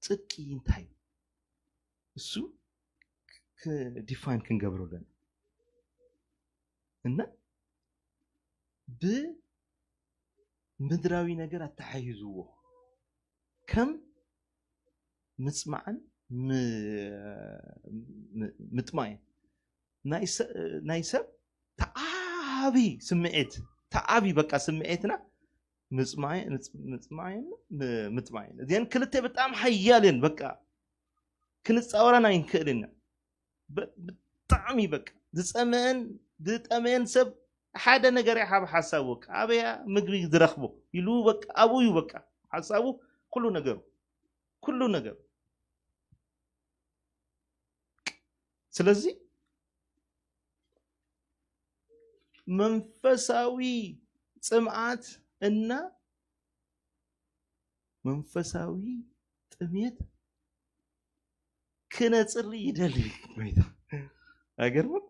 ጽድቂ እንታይ እዩ? እሱ ክ- ዲፋይን ክንገብሮ ኣለና። እና ብምድራዊ ነገር ኣተሓሂዝዎ ከም ምጽማዕን ም- ም- ምጥማይን ናይ ሰ- ናይ ሰብ ተዓቢ ስምዒት፣ ተዓቢ በቃ ስምዒትና ምጽማይ- ምጽ- ምጽማይን ም- ምጥማይን፣ እዚአን ክልተ ብጣዕሚ ሓያል እየን። በቃ ክንጻወረን ኣይንክእልን ኢና። ብ- ብጣዕሚ በቃ ዝጸመአን ዝጠመየን ሰብ ሓደ ነገር ይሓብ ሓሳቡ፣ በቃ ኣበያ ምግቢ ዝረኽቦ ኢሉ በቃ ኣብኡ እዩ በቃ ሓሳቡ፣ ኩሉ ነገሩ፣ ኩሉ ነገሩ። ስለዚ መንፈሳዊ ጽምኣት እና መንፈሳዊ ጥሜት ክነጽሪ ይደሊ ጎይታ። ኣይገርምም?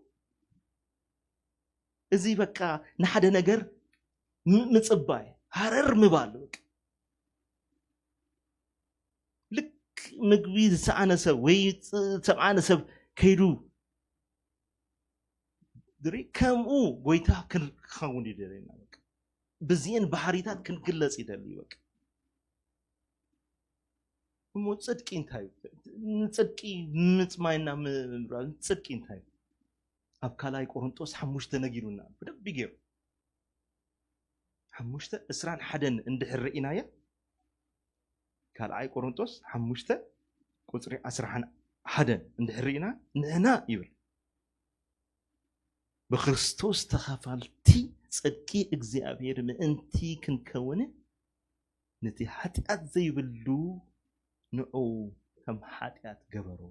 እዚ በቃ ንሓደ ነገር ም- ምጽባይ፣ ሃረር ምባል በቃ። ልክ ምግቢ ዝሰኣነ ሰብ ወይ ፅ- ዝሰምዓነ ሰብ ከይዱ ድሪ ከምኡ ጎይታ ክን- ክኸውን ይደለና። በቃ ብዚአን ባህሪታት ክንግለጽ ይደሊ። በቃ እሞ ጽድቂ እንታይ እዩ? ንጽድቂ ምጽማይና ምብራር ጽድቂ እንታይ እዩ? ኣብ ካልኣይ ቆሮንጦስ ሓሙሽተ ነጊሩና ብደንቢ ገይሩ። ሓሙሽተ ዕስራን ሓደን እንድሕር ርኢናያ፣ ካልኣይ ቆሮንጦስ ሓሙሽተ ቁጽሪ ዕስራን ሓደን እንድሕር ርኢና፣ ንሕና ይብል ብክርስቶስ ተኻፋልቲ ጽድቂ እግዚኣብሔር ምእንቲ ክንከውን፣ ነቲ ሓጢኣት ዘይብሉ ንዑ ከም ሓጢኣት ገበሮ።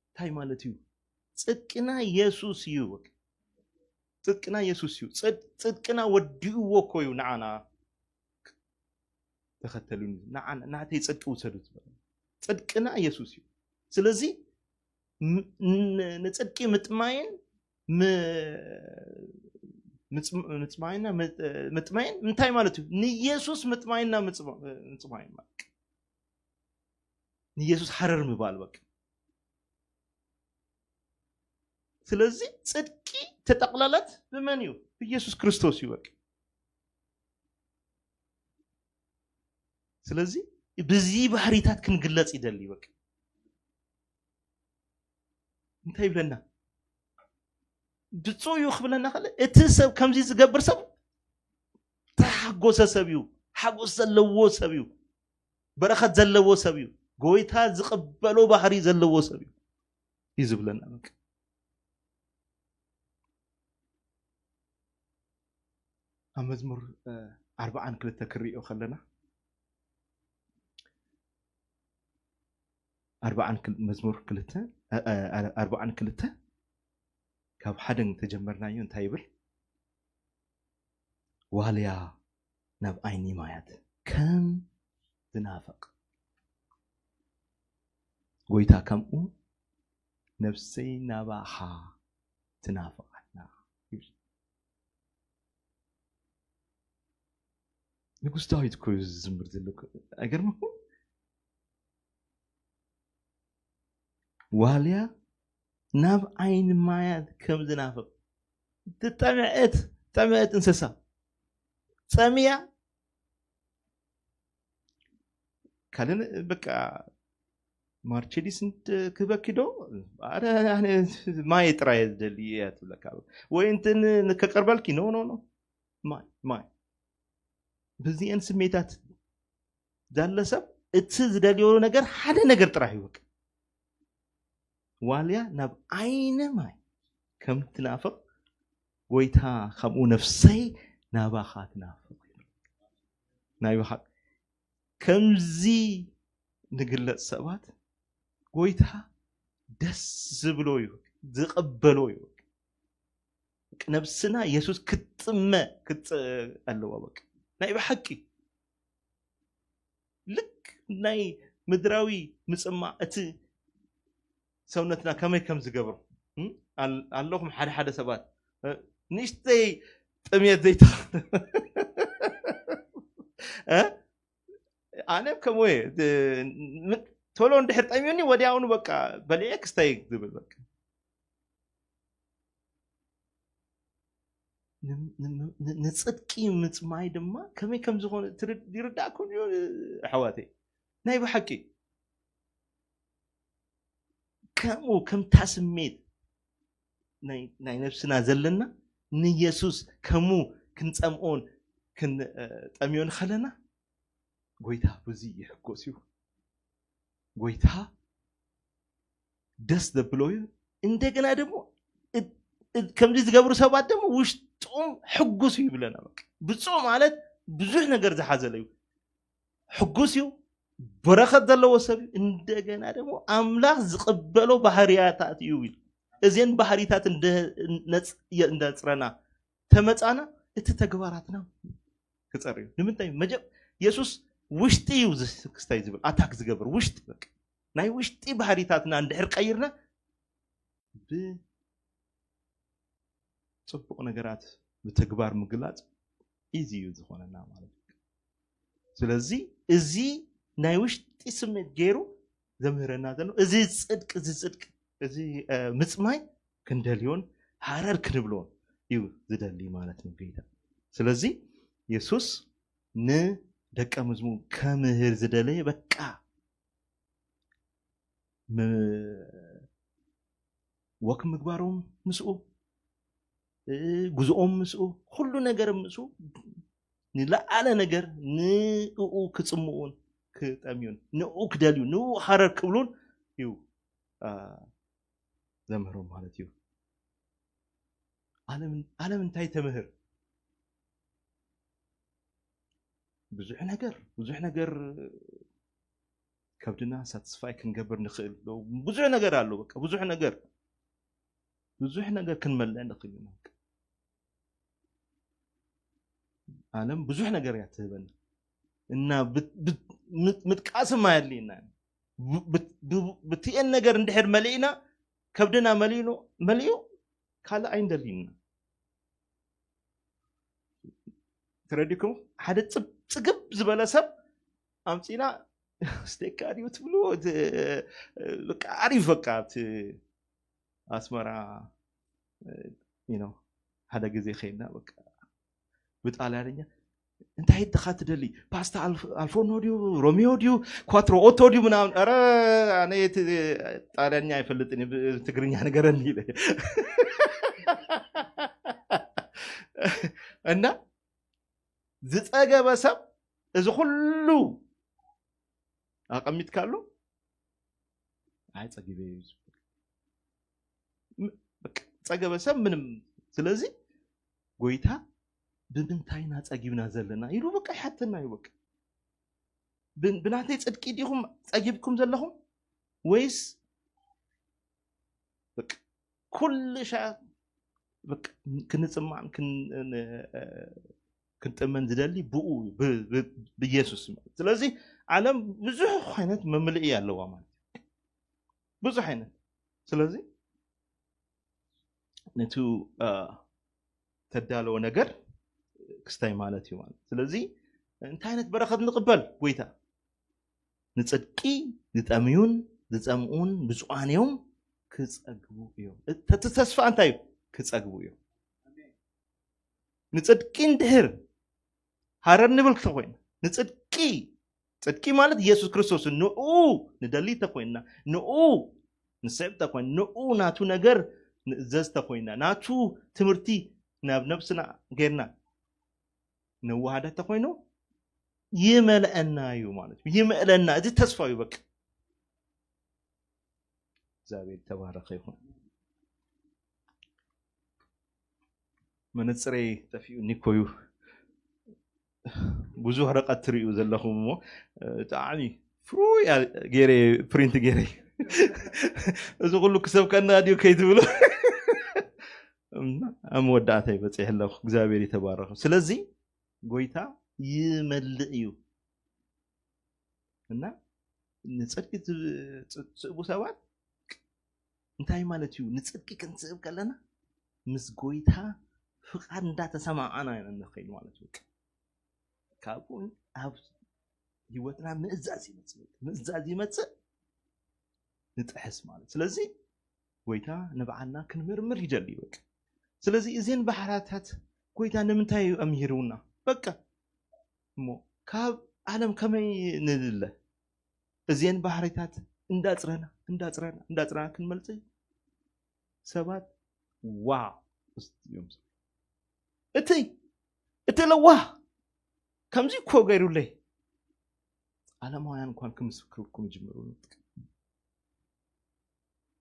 እንታይ ማለት እዩ? ጽድቅና የሱስ እዩ። በቃ ጽድቅና የሱስ እዩ። ጽድ- ጽድቅና ወዲእዎ እኮ እዩ ንዓና። ተኸተሉኒ፣ ንዓና ናተይ ጽድቂ ውሰዱ ዝበለ ጽድቅና የሱስ እዩ። ስለዚ ም- ን- ንጽድቂ ምጥማይን ም- ምጽ- ምጽማይና ምጥ- ምጥማይን እንታይ ማለት እዩ? ንየሱስ ምጥማይና ምጽማ- ምጽማይን ማለት ንየሱስ ሓረር ምባል በቃ። ስለዚ ጽድቂ ተጠቕለለት ብመን እዩ? ብኢየሱስ ክርስቶስ እዩ በቃ። ስለዚ ብዚ ባህሪታት ክንግለጽ ይደሊ በቃ። እንታይ ይብለና? ብፁዕ እዩ ክብለና ከለ፣ እቲ ሰብ ከምዚ ዝገብር ሰብ ተሓጎሰ ሰብ እዩ፣ ሓጎስ ዘለዎ ሰብ እዩ፣ በረኸት ዘለዎ ሰብ እዩ፣ ጎይታ ዝቕበሎ ባህሪ ዘለዎ ሰብ እዩ እዩ ዝብለና። በቃ ኣብ መዝሙር ኣርባዓን ክልተ ክሪኦ ከለና ኣርባዓን ክል- መዝሙር ክልተ ኣርባዓን ክልተ ካብ ሓደ ተጀመርናዮ እንታይ ይብል? ዋልያ ናብ ዓይኒ ማያት ከም ዝናፈቕ፣ ጎይታ ከምኡ ነፍሰይ ናባኻ ትናፍቓትና ይብል። ንጉስ ዳዊት እኮ እዩ ዝዝምር ዘሎ። ኣይገርመኩም? ዋልያ ናብ ዓይኒ ማያት ከም ዝናፍቕ፣ ትጠምዐት ጠምዐት እንስሳ ጸምያ ካልእ በቃ ማርቸዲስ ክበኪ ዶ? ኣረ ኣነ ማይ ጥራይ እየ ዝደሊ እያ ትብለካ። ወይ እንትን ከቀርበልኪ፣ ኖ ኖ ኖ፣ ማይ ማይ። ብዚአን ስሜታት ዳለ ሰብ እቲ ዝደልዮ ነገር ሓደ ነገር ጥራሕ ይወቅ። ዋልያ ናብ ዓይነ ማይ ከም ትናፍቕ፣ ጎይታ ከምኡ ነፍሰይ ናባኻ ትናፍቕ። ናይ ብሓቂ ከምዚ ንግለጽ ሰባት፣ ጎይታ ደስ ዝብሎ እዩ፣ ዝቕበሎ እዩ። ነብስና የሱስ ክትጥመ ክትጽ ኣለዋ። በቃ ናይ ብሓቂ ልክ ናይ ምድራዊ ምጽማዕ እቲ ሰውነትና ከመይ ከም ዝገብሮ፣ እም? ኣል- ኣለኹም ሓደ ሓደ ሰባት፣ እ፣ ንእሽተይ ጥምየት ዘይተ እ? ኣነ ከምኡ እየ። እ፣ ም- ቶሎ እንድሕር ጠምዮኒ ወዲያውኑ በቃ በሊዐ ክስታይ ዝብል በቃ። ን- ን- ን- ንጽድቂ ምጽማይ ድማ ከመይ ከም ዝኾነ ትርድ- ይርዳእኩም ድዩ ኣሕዋተይ? ናይ ብሓቂ ከምኡ ከምታ ስሜት ናይ ናይ ነብስና ዘለና ንየሱስ ከምኡ ክንጸምኦን ክንጠምዮን ከለና ጎይታ ብዙ ይሕጎስ እዩ። ጎይታ ደስ ዘብሎ እዩ። እንደገና ደግሞ እ- እ- ከምዚ ዝገብሩ ሰባት ደግሞ ውሽጦም ሕጉስ እዩ ይብለና። በቃ ብፁዕ ማለት ብዙሕ ነገር ዝሓዘለ እዩ። ሕጉስ እዩ፣ በረኸት ዘለዎ ሰብ እዩ። እንደገና ደግሞ ኣምላኽ ዝቕበሎ ባህርያታት እዩ ይብል። እዚን ባህሪታት እንደ- ነጽ- እየ- እንዳጽረና ተመጻና እቲ ተግባራትና ክጸር እዩ። ንምንታይ? መጀ- የሱስ ውሽጢ እዩ ዝስ- ክስታይ ዝብል ኣታክ ዝገብር ውሽጢ። በቃ ናይ ውሽጢ ባህሪታትና እንድሕር ቀይርና ብጽቡቕ ነገራት ብተግባር ምግላጽ ኢዚ እዩ ዝኾነና ማለት እዩ። ስለዚ እዚ ናይ ውሽጢ ስሜት ገይሩ ዘምህረና ዘሎ እዚ ጽድቅ፣ እዚ ጽድቅ፣ እዚ እ፣ ምጽማይ ክንደልዮን ሃረር ክንብሎን እዩ ዝደሊ ማለት ነው ጌታ። ስለዚ የሱስ ንደቀ መዝሙር ከምህር ዝደለየ በቃ ም- ወክ ምግባሮም ምስኡ፣ እ፣ ጉዞኦም ምስኡ፣ ኩሉ ነገር ምስኡ፣ ንለዓለ ነገር ንእኡ ክጽምኡን ክጠምዩን፣ ንእኡ ክደልዩ፣ ንእኡ ሃረር ክብሉን እዩ አ፣ ዘምህሮም ማለት እዩ። ዓለም ዓለም እንታይ ተምህር? ብዙሕ ነገር ብዙሕ ነገር ከብድና ሳትስፋይ ክንገብር ንኽእል። ብዙሕ ነገር ኣሎ። በቃ ብዙሕ ነገር ብዙሕ ነገር ክንመልእ ንኽእል ኢና። ዓለም ብዙሕ ነገር እያ ትህበና እና ብት- ብት- ምጥ- ምጥቃስም ኣየድልየና። ብ- ብት- ብ- ብትኤን ነገር እንድሕር መሊእና ከብድና መሊኡ መሊኡ ካልእ ኣይንደልይና። ተረዲኩም? ሓደ ጽብ- ጽግብ ዝበለ ሰብ ኣምጺና ስቴካ ድዩ ትብሉ? እቲ፣ በቃ ኣሪፍ በቃ ኣብቲ ኣስመራ you know ሓደ ግዜ ከይድና በቃ ብጣልያንኛ እንታይ ድኻ ትደሊ? ፓስታ ኣልፎርኖ ድዩ፣ ሮሚዮ ድዩ፣ ኳትሮ ኦቶ ድዩ ምናምን። ኧረ ኣነ ጣልያኛ ኣይፈልጥን፣ ትግርኛ ንገረኒ ኢለ። እና ዝፀገበ ሰብ እዚ ኩሉ ኣቐሚጥካሉ፣ ኣይ ፀጊበ እዩ ዝብል። ጸገበ ሰብ ምንም። ስለዚ ጎይታ ብምንታይና ጸጊብና ዘለና ኢሉ በቃ ይሓተና እዩ። በቃ ብናተይ ጽድቂ ዲኹም ጸጊብኩም ዘለኹም ወይስ በቃ ኩሉ ሻ በቃ ክንጽማን ክንጥመን ዝደሊ ብኡ ብኢየሱስ። ስለዚ ዓለም ብዙሕ ዓይነት መምልኢ ኣለዋ ማለት ብዙሕ ዓይነት። ስለዚ ነቲ ተዳለወ ነገር ክስታይ ማለት እዩ ማለት። ስለዚ እንታይ ዓይነት በረኸት ንቕበል? ጎይታ ንጽድቂ ዝጠምዩን ዝጸምኡን ብፁዓን እዮም ክጸግቡ እዮም። ተቲ ተስፋ እንታይ እዩ? ክጸግቡ እዮም። ንጽድቂ እንድሕር ሃረር ንብል ተኾይና ንጽድቂ ጽድቂ ማለት ኢየሱስ ክርስቶስ ንኡ ንደሊ ተኮይንና ንኡ ንስዕብ ተኮይን ንኡ ናቱ ነገር ንእዘዝ ተኮይንና ናቱ ትምህርቲ ናብ ነብስና ጌርና ነዋሃደ ተኮይኑ ይመልአና እዩ ማለት እዩ። ይመልአና እዚ ተስፋ እዩ በቃ። እግዚኣብሔር ተባረኸ ይኹን። መነፅረይ ጠፊኡ ኒኮዩ ብዙሕ ርቀት ትርእዩ ዘለኹም እሞ ብጣዕሚ ፍሩይ ገይረ ፕሪንት ገይረ እዚ ኩሉ ክሰብከና ድዩ ከይትብሉ ኣብ መወዳእታይ በፂሕ ኣለኹ። እግዚኣብሔር ይተባረኹ። ስለዚ ጎይታ ይመልእ እዩ እና ንፅድቂ ዝስእቡ ሰባት እንታይ ማለት እዩ? ንፅድቂ ክንስእብ ከለና ምስ ጎይታ ፍቓድ እንዳተሰማማዕና ኢና ንኸይድ ማለት እዩ። ካብኡ ኣብ ህይወትና ምእዛዝ ይመፅእ፣ ምእዛዝ ይመፅእ ንጥሕስ ማለት። ስለዚ ጎይታ ንባዕልና ክንምርምር ይደሊ እዩ። በቃ ስለዚ እዚን ባህርያታት ጎይታ ንምንታይ እዩ ኣምሂሩና? በቃ እሞ ካብ ዓለም ከመይ ንልለ? እዚን ባህርያታት እንዳፅረና እንዳፅረና እንዳፅረና ክንመልፅ ሰባት ዋው እዮም። እቲ እቲ ለዋህ ከምዚ እኮ ገይሩለይ ዓለማውያን እንኳን ክምስክርኩም ይጅምሩ።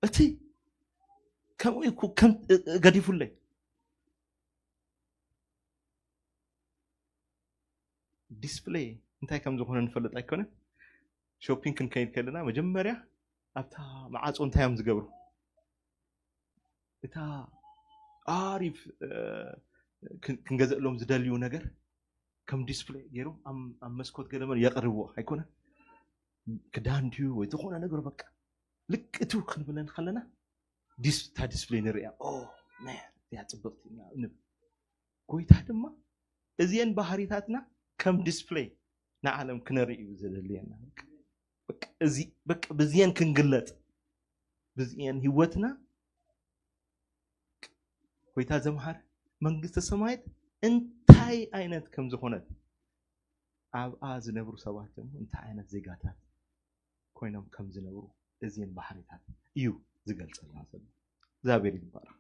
እቲ ከምኡ እኮ ከም ገዲፉለይ ዲስፕሌይ እንታይ ከም ዝኾነ ንፈልጥ ኣይኮነን። ሾፒንግ ክንከይድ ከለና መጀመርያ ኣብታ መዓፆ እንታይ እዮም ዝገብሩ? እታ ኣሪፍ ክንገዘእሎም ዝደልዩ ነገር ከም ዲስፕሌይ ገይሮም ኣብ መስኮት ገለመን የቕርብዎ ኣይኮነን። ክዳን ድዩ ወይ ዝኾነ ነገር በቃ ልክቱ ክንብለን ከለና እታ ዲስፕሌይ ንርእያ እዚኣ ፅብቕቲ ንብል። ጎይታ ድማ እዚአን ባህሪታትና ከም ዲስፕሌይ ንዓለም ክነርኢ እዩ ዘደልየና። እዚ በዚአን ክንግለጥ ብዚአን ህይወትና ጎይታ ዘምሃር መንግስተ ሰማያት እንታይ ዓይነት ከም ዝኾነት ኣብኣ ዝነብሩ ሰባት እንታይ ዓይነት ዜጋታት ኮይኖም ከም ዝነብሩ እዚን ባህሪታት እዩ ዝገልጸልና ዘሎ። እግዚኣብሔር ይባረክ።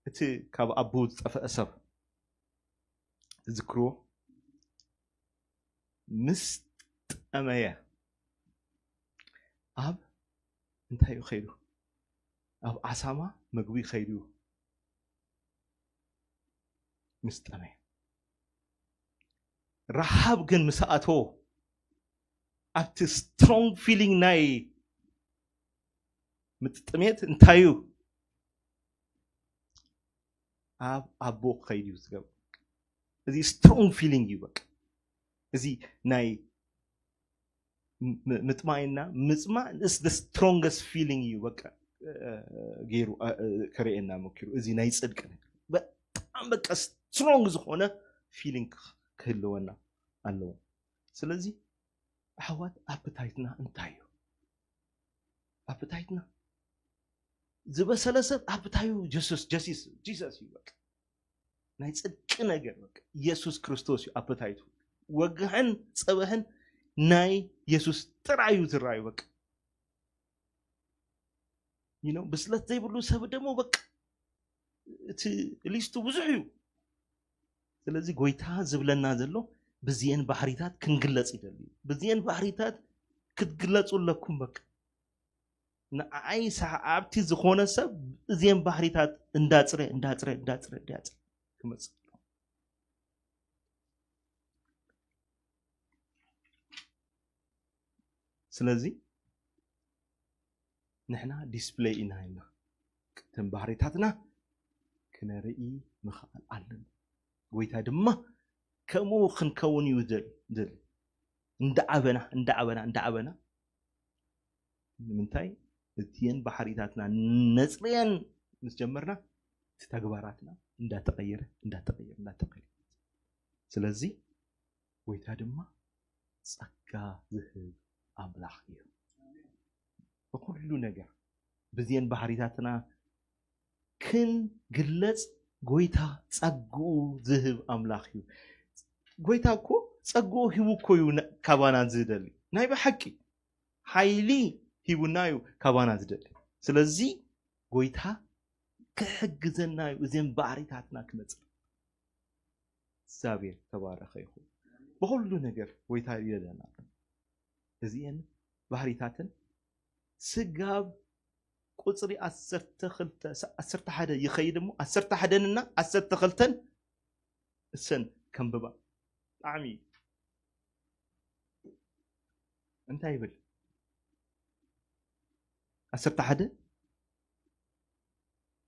እቲ ካብ ኣቦ ዝጠፈአ ሰብ ትዝክርዎ ምስ ጠመየ ኣብ እንታይ እዩ ከይዱ? ኣብ ዓሳማ ምግቢ ከይዱ ምስ ጠመየ። ረሃብ ግን ምስ ኣተዎ ኣብቲ ስትሮንግ ፊሊንግ ናይ ምጥጥሜት እንታይ እዩ? ኣብ ኣቦ ክኸይድ እዩ ዝገብር። እዚ ስትሮንግ ፊሊንግ እዩ በቃ። እዚ ናይ ምጥማይና ምፅማእ ስ ስትሮንገስት ፊሊንግ እዩ በቃ ገይሩ ከርእየና መኪሩ። እዚ ናይ ፅድቂ ነገር በጣም በቃ ስትሮንግ ዝኾነ ፊሊንግ ክህልወና ኣለዎ። ስለዚ ኣሕዋት ኣፕታይትና እንታይ እዩ? ኣፕታይትና ዝበሰለ ሰብ ኣፕታዩ ጀሱስ ጀሲስ ጂሰስ እዩ በቃ። ናይ ጽድቂ ነገር በቃ ኢየሱስ ክርስቶስ እዩ ኣፐታይቱ። ወግሕን ጸበህን ናይ ኢየሱስ ጥራይ እዩ ዝረኣዩ። በቃ you know ብስለት ዘይብሉ ሰብ ደግሞ በቃ እቲ ሊስቱ ብዙሕ እዩ። ስለዚ ጎይታ ዝብለና ዘሎ ብዚአን ባህሪታት ክንግለጽ ይደሊ። ብዚአን ባህሪታት ክትግለጹ ኣለኩም። በቃ ንዓይ ሰዓብቲ ዝኾነ ሰብ እዚአን ባህሪታት እንዳጽረ እንዳጽረ እንዳጽረ እንዳጽረ ክመጽእ ኣለዎ። ስለዚ ንሕና ዲስፕሌይ ኢና ኢልና እተን ባህሪታትና ክነርኢ ምኽኣል ኣለና። ጎይታ ድማ ከምኡ ክንከውን እዩ ዝደሊ። እንዳዓበና እንዳዓበና እንዳዓበና ንምንታይ እቲየን ባህሪታትና ነፅርየን ምስ ጀመርና እቲ ተግባራትና እንዳተቐየረ እንዳተቐየረ እንዳተቐየረ ስለዚ ጎይታ ድማ ጸጋ ዝህብ ኣምላኽ እዩ። ብኩሉ ነገር ብዚአን ባህሪታትና ክንግለጽ ጎይታ ጸግኡ ዝህብ ኣምላኽ እዩ። ጎይታ እኮ ጸግኡ ሂቡ እኮ እዩ ካባና ዝደሊ። ናይ ብሓቂ ሓይሊ ሂቡና እዩ ካባና ዝደሊ። ስለዚ ጎይታ ክሕግዘና እዩ እዚን ባህሪታትና ክነጽር። እግዚኣብሔር ተባረኸ ይኹን። ብኹሉ ነገር ጎይታ ይረዳና። እዚአን ባህሪታትን ስጋብ ቁፅሪ ዓሰርተ ክልተ ዓሰርተ ሓደ ይኸይድ እሞ ዓሰርተ ሓደን እና ዓሰርተ ክልተን እሰን ከንብባ ብጣዕሚ እንታይ ይብል? ዓሰርተ ሓደ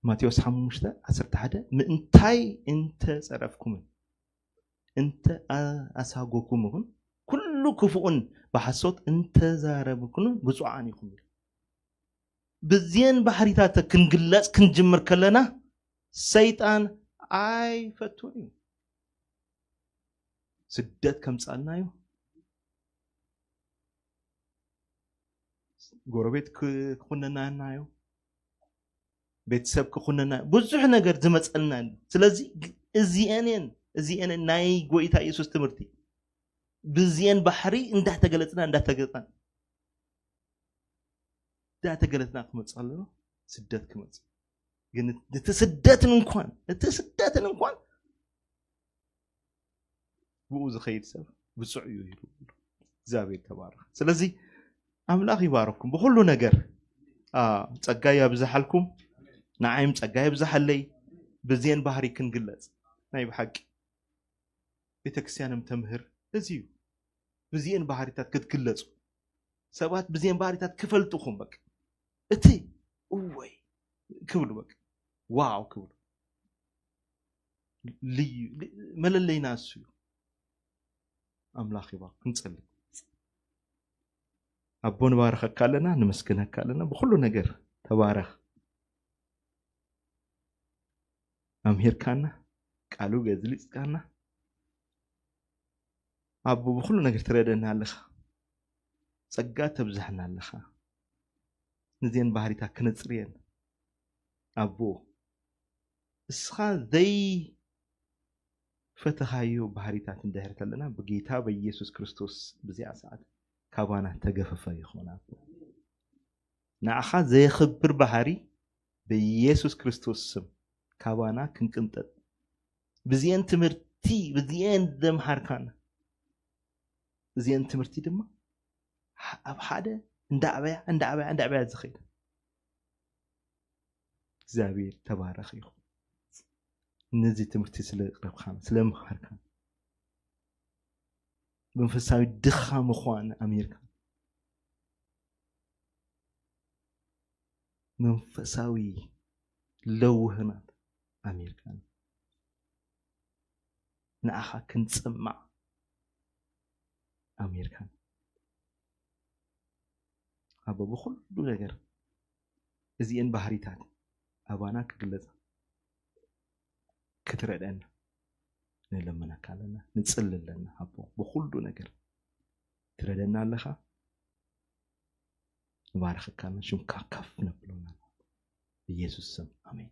ማቴዎስ ሓሙሽተ ዓሰርተ ሓደ ምእንታይ እንተ ጸረፍኩምን እንተ ኣሳጎኩምኹን ኩሉ ክፉኡን ብሓሶት እንተዛረብኩምን ብፁዓን ኢኹም። ብዝን ባህሪታት ክንግለጽ ክንጅምር ከለና ሰይጣን ኣይፈቱን እዩ። ስደት ከምጻልና እዩ። ጎረቤት ክኹነናና እዩ። ቤተሰብ ክኹነና ብዙሕ ነገር ዝመጸልና። ስለዚ እዚአንን እዚአንን ናይ ጎይታ ኢየሱስ ትምህርቲ ብዚአን ባሕሪ እንዳተገለጽና እንዳተገለጽና እንዳተገለጽና ክመጽእ ኣለዎ። ስደት ክመጽእ ግን እቲ ስደትን እንኳን እቲ ስደትን እንኳን ብኡ ዝኸይድ ሰብ ብፁዕ እዩ ይብሉ። እግዚኣብሔር ተባረኽ። ስለዚ ኣምላኽ ይባረኩም ብኩሉ ነገር። ጸጋ ያብዝሓልኩም፣ ንዓይም ጸጋ ያብዝሓለይ። ብዜን ባህሪ ክንግለጽ ናይ ብሓቂ ቤተክርስትያንም ተምህር እዚ እዩ። ብዚኤን ባህሪታት ክትግለጹ ሰባት ብዚኤን ባህሪታት ክፈልጡኹም በቃ እቲ እወይ ክብሉ በቃ ዋው ክብሉ ልዩ መለለይና እሱ እዩ። ኣምላኽ ይባርክ። ክንጸሊ። ኣቦ ንባረኸካ ኣለና፣ ንመስግነካ ኣለና። ብኹሉ ነገር ተባረኽ። ኣምሂርካና፣ ቃሉ ገዝሊጽካና። ኣቦ ብኹሉ ነገር ትረደና ኣለኻ። ጸጋ ተብዝሕና ኣለኻ። ንዜን ባህሪታ ክነጽርየን ኣቦ እስኻ ዘይፈተኻዮ ባህሪታት እንድሕር ተለና ብጌታ በኢየሱስ ክርስቶስ ብዚኣ ሰዓት ካባና ተገፈፈ ይኾና። ንዓኻ ዘየኽብር ባህሪ በኢየሱስ ክርስቶስ ስም ካባና ክንቅንጠጥ ብዚአን ትምህርቲ ብዚአን ዘምሃርካና እዚአን ትምህርቲ ድማ ኣብ ሓደ እንዳዕበያ እንዳዕበያ እንዳዕበያ ዝኸይድ እግዚኣብሔር ተባረኽ ይኹን። ነዚ ትምህርቲ ስለ ቅረብካ ስለ ምሃርካ መንፈሳዊ ድኻ ምዃን ኣሚርካ መንፈሳዊ ለውህናት ኣሚርካ ንዓኻ ክንጽማዕ ኣሚርካ ኣቦ ብኹሉ ነገር እዚአን ባህሪታት ኣባና ክግለጻ ክትረድአና ንለምነካ ኣለና፣ ንጽሊ ኣለና። ኣቦ ብኹሉ ነገር ትረደና ኣለኻ። ንባረኸካ ኣለና፣ ሽምካ ከፍ ነብለና። ብኢየሱስ ስም ኣሜን።